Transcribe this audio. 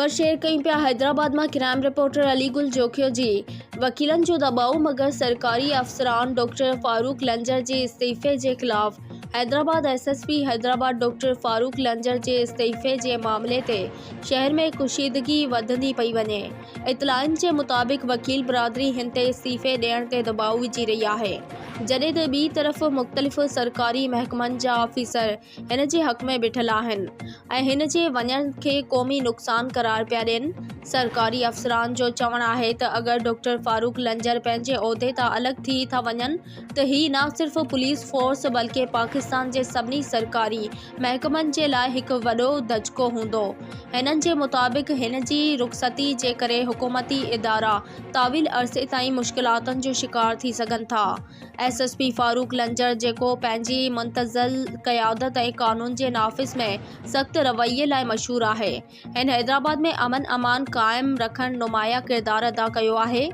خبر شيئر ڪيون پيا حيدرآباد مان ڪرائم رپورٽر علي گل جوکيو جي وڪيلن جو دٻاء مگر سرڪاري افسران ڊاڪٽر فاروق لنجر جي استعيفي جي خلاف Hyderabad S S P Hyderabad doctor Farooq Lanjar جي استعيفي جي معاملي تي شهر ۾ ڪشيدگي وڌندي پئي وڃي اطلاعن جي مطابق وڪيل برادري هن تي استعيفي ڏيڻ تي دٻاء وجهي رهي آهي جڏهن ته ٻي طرف مختلف سرڪاري محڪمن جا آفيسر هن جي حق ۾ بيٺل آهن ۽ هن جي وڃڻ کي قومي نقصان قرار پيا ڏين. سرڪاري افسران جو چوڻ آهي ته اگر ڊاڪٽر فاروق لنجر پنهنجي عهدي تان الڳ ٿي ٿا وڃن ته هي نه صرف پوليس فورس بلڪه پاڪستان جي سڀني سرڪاري محڪمن جي لاء هڪ وڏو ڌچڪو هوندو. هنن جي مطابق هن جي رخصتي جي ڪري حڪومتي ادارا طويل عرصي تائين مشڪلاتن جو شڪار ٿي سگهن ٿا. S S P Farooq Lanjar جيڪو پنهنجي منتظم قيادت ۽ قانون جي نافذ ۾ سخت رويي لاء مشهور آهي. هن حيدرآباد ۾ امن امان قائم رکڻ نمايان ڪردار ادا ڪيو آهي.